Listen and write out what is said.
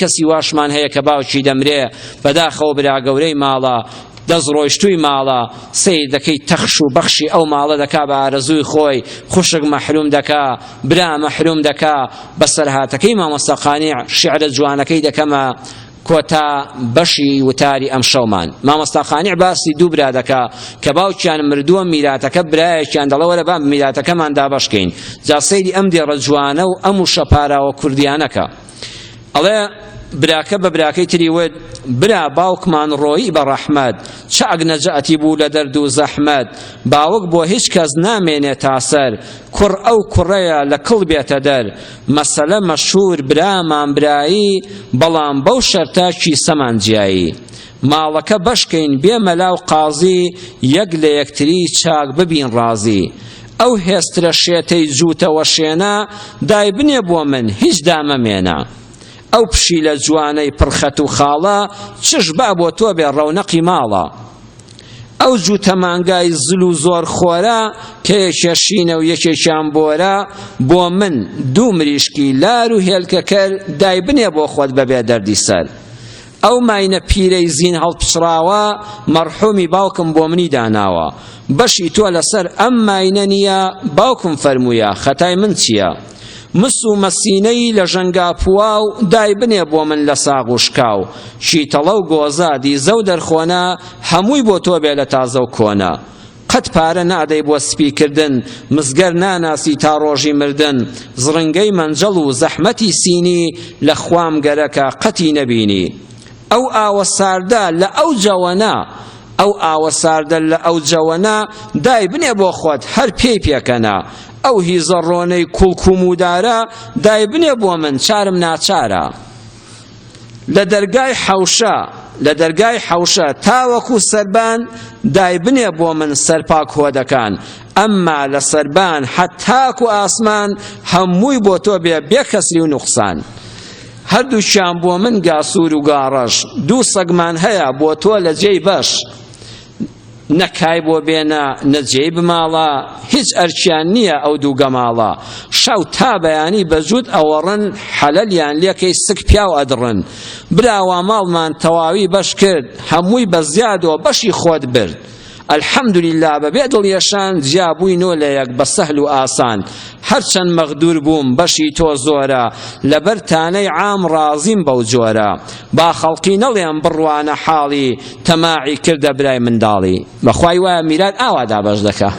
کەسی واشمان هەیە کە باوکی دەمرێ بەداخەوە برا گەورەی ماڵە دەست ڕۆیشتووی ماڵە سەیر دەکەی تەخش و بەخشی ئەو ماڵە دەکا بە ئارەزووی خۆی خوشک مەحروم دەکا برا مەحروم دەکا بەسەرهاتەکەی مامۆستا قانع شیعرە جوانەکەی دەکەمە کۆتا بەشی وتاری ئەمشەومان. مامۆستا قانع باسی دوو برا دەکا کە باوکیان مردووە میراتەکە برایەکیان دەڵێ وەرە با میراتەکەمان دابەش کەین. جا سەیری ئەم دێڕە جوانە و ئەم وشە پاراوە کوردیانە کە. ئەڵێ براکە بە براکەی تری وت برا باوکمان ڕۆیی بە ڕەحمەت چاک نەجاتی بوو لە دەرد و زەحمەت باوک بۆ هیچ کەس نامێنێ تا سەر کوڕ ئەو کوڕەیە لە کڵ بێتە دەر مەسەلە مەشهور برامان برایی بەڵام بەو شەرتە کیسەمان جیایی ماڵەکە بەشکەین بێ مەلا و قازی یەک لە یەکتری چاک ببین ڕازی ئەو هێسترە شێتەی جووتە وەشێنە دایبنێ بۆ من هیچ دامەمێنە ئەو پشیلە جوانەی پڕ خەت و خاڵە چش با بۆ تۆ بێ ڕەونەقی ماڵە ئەو جووتە مانگای زل و زۆر خۆرە کە یەکێ شینە و یەکێکیان بۆرە بۆ من دوو مریشکی لار و هێلکەکەر دایبنێ بۆ خۆت بەبێ دەردی سەر ئەو ماینە پیرەی زین هەڵپچڕاوە مەڕحومی باوکم بۆ منی داناوە بەشی تۆ لەسەر ئەم ماینە نییە باوکم فەرموویە خەتای من چییە؟ مس و مەسینەی لە ژەنگا پوواو دایبنێ بۆ من لە ساغ و شکاو شیتەڵە و گۆزە دیزە و دەرخۆنە هەمووی بۆ تۆ بێ لە تازە و کۆنە قەت پارە نادەی بۆ سپیکردن مزگەر ناناسی تا ڕۆژی مردن زڕنگەی مەنجەڵ و زەحمەتی سینی لە خوام گەرەکە قەتی نەبینی ئەو ئاوە ساردە لە ئەو جەوەنە ئەو ئاوە ساردە لە ئەو جەوەنە دایبنێ بۆ خۆت هەر پێی پێکەنە ئەو هیزە ڕۆنەی کوڵک و موودارە دایبنێ بۆ من چارم ناچارە لە دەرگای حەوشە لە دەرگای حەوشە تاوەکو سەربان دایبنێ بۆ من سەرپاک هۆدەکان ئەمما لە سەربان حەتاکو ئاسمان هەمووی بۆ تۆ بێ بێ کەسری و نوقسان هەردووکیان بۆ من گاسوور و گاڕەش دوو سەگمان هەیە بۆ تۆ لە جێی بەش نە کای بۆ بێنە نە جێی بماڵە هیچ ئەرکیان نییە ئەو دوو گەماڵە شەو تا بەیانی بە جووت ئەوەڕن حەلەلیان لێکەی سک پیاو ئەدڕن برا وا ماڵمان تەواوی بەش کرد هەمووی بە زیادۆ بەشی خۆت برد الحمدللە بەبێ دڵیەشان جیا بووینۆ لە یەک بە سەهل و ئاسان هەرچەند مەغدور بووم بەشی تۆ زۆرە لەبەر تانەی عام ڕازیم بەو جۆرە با خەڵقی نەڵێن بڕوانە حاڵی تەماعی کردە برای منداڵی بەخوای وایە میرات ئاوا دابەش دەکا.